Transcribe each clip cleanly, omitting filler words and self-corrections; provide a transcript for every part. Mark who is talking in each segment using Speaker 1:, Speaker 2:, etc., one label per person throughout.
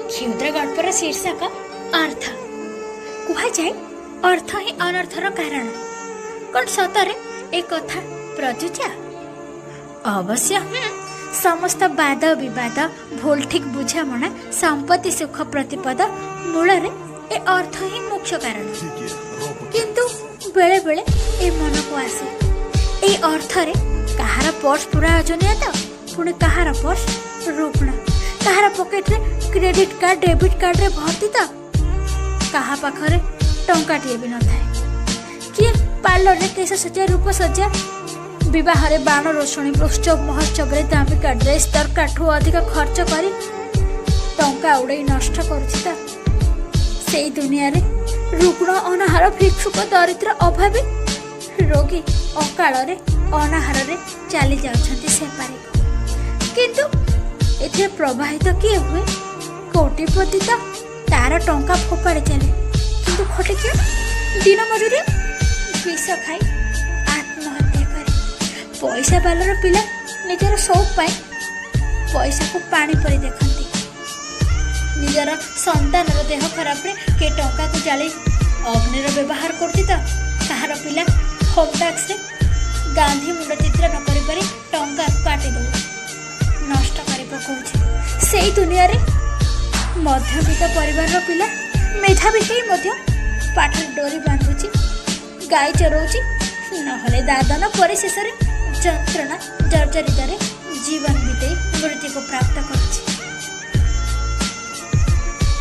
Speaker 1: କ୍ଷୁଦ୍ର ଗଳ୍ପର ଶୀର୍ଷକ ଅର୍ଥ। କୁହାଯାଏ ଅର୍ଥ ହିଁ ଅନର୍ଥର କାରଣ। କ'ଣ ସତରେ ଏ କଥା ପ୍ରଯୁଜ୍ୟ? ଅବଶ୍ୟ ସମସ୍ତ ବାଦ ବିବାଦ, ଭୁଲ ଠିକ୍ ବୁଝାମଣା, ସମ୍ପତ୍ତି ସୁଖ ପ୍ରତିପଦ ମୂଳରେ ଏ ଅର୍ଥ ହିଁ ମୁଖ୍ୟ କାରଣ। କିନ୍ତୁ ବେଳେବେଳେ ଏ ମନକୁ ଆସେ, ଏଇ ଅର୍ଥରେ କାହାର ପର୍ସ ପୁରା ଓଜନିଆ ତ ପୁଣି କାହାର ପର୍ସ ରୁଗ୍ଣ, କାହାର ପକେଟରେ କ୍ରେଡିଟ୍ କାର୍ଡ ଡେବିଟ୍ କାର୍ଡରେ ଭର୍ତ୍ତି ତ କାହା ପାଖରେ ଟଙ୍କାଟିଏ ବି ନଥାଏ। କିଏ ପାର୍ଲରରେ କେଶ ସଜ୍ଜା, ରୂପ ସଜ୍ଜା, ବିବାହରେ ବାଣ ରୋଷଣୀ, ଉତ୍ସବ ମହୋତ୍ସବରେ ଦାମିକା ଡ୍ରେସ୍ ଦରକାରଠୁ ଅଧିକ ଖର୍ଚ୍ଚ କରି ଟଙ୍କା ଉଡ଼େଇ ନଷ୍ଟ କରୁଛି ତ ସେଇ ଦୁନିଆରେ ରୁଗ୍ଣ, ଅନାହାର, ଭିକ୍ଷୁକ, ଦରିଦ୍ର, ଅଭାବୀ ରୋଗୀ ଅକାଳରେ ଅନାହାରରେ ଚାଲି ଯାଉଛନ୍ତି ସେପାରିକୁ। କିନ୍ତୁ ଏଥିରେ ପ୍ରବାହିତ କିଏ ହୁଏ? କୋଟିପତି ତ ତାର ଟଙ୍କା ଫୋପାଡ଼ି ଚାଲେ, କିନ୍ତୁ ଖଟିଖିଆ, ଦିନ ମଜୁରିଆ ବିଷ ଖାଇ ଆତ୍ମହତ୍ୟା କରେ। ପଇସା ବାଲାର ପିଲା ନିଜର ସଉକ ପାଇଁ ପଇସାକୁ ପାଣି ପରି ଦେଖନ୍ତି। ନିଜର ସନ୍ତାନର ଦେହ ଖରାପରେ କିଏ ଟଙ୍କାକୁ ଜାଳି ଅଗ୍ନିର ବ୍ୟବହାର କରୁଛି ତ କାହାର ପିଲା ହୋମ୍ ଟାସ୍କରେ ଗାନ୍ଧୀ ମୁଣ୍ଡ ଚିତ୍ର ନ କରିପାରି ଟଙ୍କାକୁ କାଟି ଦେଉଛି, ନଷ୍ଟ କରି ପକାଉଛି। ସେଇ ଦୁନିଆରେ ମଧ୍ୟବିତ୍ତ ପରିବାରର ପିଲା ମେଧାବୀ ହେଇ ମଧ୍ୟ ପାଠରେ ଡୋରି ବାନ୍ଧୁଛି, ଗାଈ ଚରଉଛି, ନହେଲେ ଦାଦନ, ପରିଶେଷରେ ଯନ୍ତ୍ରଣା ଜର୍ଜରିତରେ ଜୀବନ ବିତେଇ ମୃତ୍ୟୁକୁ ପ୍ରାପ୍ତ କରୁଛି।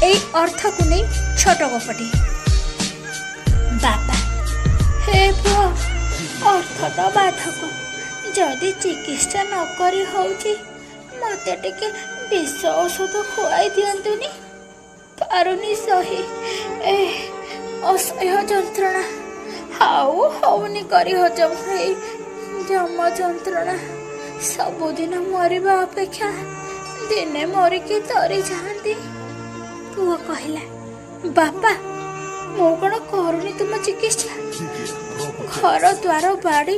Speaker 1: ଏଇ ଅର୍ଥକୁ ନେଇ ଛୋଟ ଗପଟିଏ। ବାପା: ହେ ପୁଅ, ଅର୍ଥଟା ବାଧକ। ଯଦି ଚିକିତ୍ସା ନ କରି ହଉଛି, ମତେ ଟିକେ ବିଷ ଔଷଧ ଖୁଆଇ ଦିଅନ୍ତୁନି। ପାରୁନି ସହି ଏ ଅସହ୍ୟ ଯନ୍ତ୍ରଣା। ଆଉ ହଉନି କରି ହଜମ ହେଇ ଯମ ଯନ୍ତ୍ରଣା। ସବୁଦିନ ମରିବା ଅପେକ୍ଷା ଦିନେ ମରିକି ତରି ଯାଆନ୍ତି। ପୁଅ କହିଲା, ବାପା, ମୁଁ କ'ଣ କରୁନି ତୁମ ଚିକିତ୍ସା? ଘର ଦ୍ୱାର ବାଡ଼ି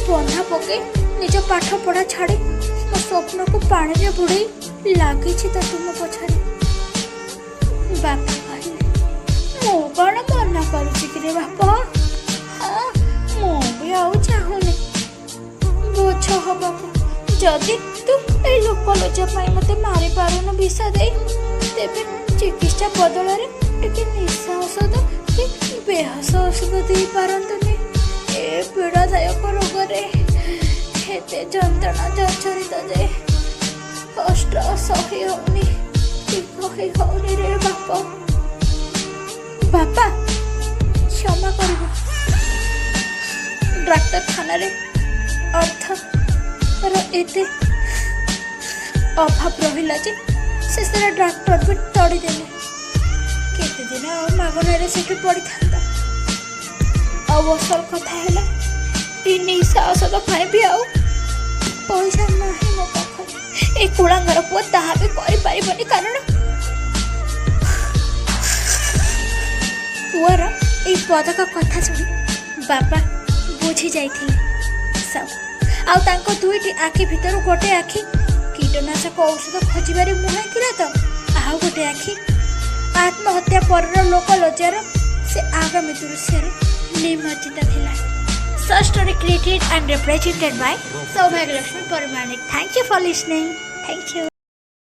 Speaker 1: ବନ୍ଧା ପକେଇ, ନିଜ ପାଠ ପଢ଼ା ଛାଡ଼ି, ମୋ ସ୍ୱପ୍ନକୁ ପାଣିରେ ବୁଡ଼େଇ ଲାଗିଛି ତ ତୁମ ପଛରେ। ବାପା କହିଲେ, ମୁଁ କ'ଣ ମନା କରୁଛି କିରେ ବାପ? ହଁ, ମୁଁ ବି ଆଉ ଚାହୁଁନି ବୋଝ ହବାକୁ। ଯଦି ତୁ ଏଇ ଲୋକ ଲଜ୍ଜା ପାଇଁ ମୋତେ ମାରିପାରୁନୁ ବିଷ ଦେଇ, ତେବେ ଚିକିତ୍ସା ବଦଳରେ ଟିକେ ନିଶା ଔଷଧ କି ବେହୋସ ଔଷଧ ଦେଇପାରନ୍ତୁନି? ଏ ପୀଡ଼ାଦାୟକ ରୋଗରେ ଏତେ ଯନ୍ତ୍ରଣା ଜର୍ଜରିତ ଯେ କଷ୍ଟ ସହି ହଉନି କି କହି ହଉନି ରେ ବାପ। ବାପା, କ୍ଷମା କରିବ। ଡାକ୍ତରଖାନାରେ ଅର୍ଥର ଏତେ ଅଭାବ ରହିଲା ଯେ ଶେଷରେ ଡାକ୍ତର ବି ତଡ଼ିଦେଲେ। କେତେଦିନ ଆଉ ମାଗଣାରେ ସେଠି ପଡ଼ିଥାନ୍ତା? ଆଉ ଅସଲ କଥା ହେଲା, ଏ ନିଶା ଔଷଧ ପାଇଁ ବି ଆଉ ପଇସା ନାହିଁ ମୋ ପାଖରେ। ଏ କୁଳାଙ୍ଗାର ପୁଅ ତାହା ବି କରିପାରିବନି, କାରଣ ପୁଅର ଏଇ ପଦକ କଥା ଶୁଣି ବାପା ବୁଝି ଯାଇଥିଲେ ସବୁ। ଆଉ ତାଙ୍କ ଦୁଇଟି ଆଖି ଭିତରୁ ଗୋଟେ ଆଖି କୀଟନାଶକ ଔଷଧ ଖୋଜିବାରେ ମୁହାଁଇଥିଲା ତ ଆଉ ଗୋଟେ ଆଖି ଆତ୍ମହତ୍ୟା ପରର ଲୋକ ଲଜ୍ଜାର ସେ ଆଗାମୀ ଦୃଶ୍ୟରେ ନିମଜ୍ଜିତ ଥିଲା। Such story created and represented by Saubhagya Lakshmi Paramanik. Thank you for listening. Thank you.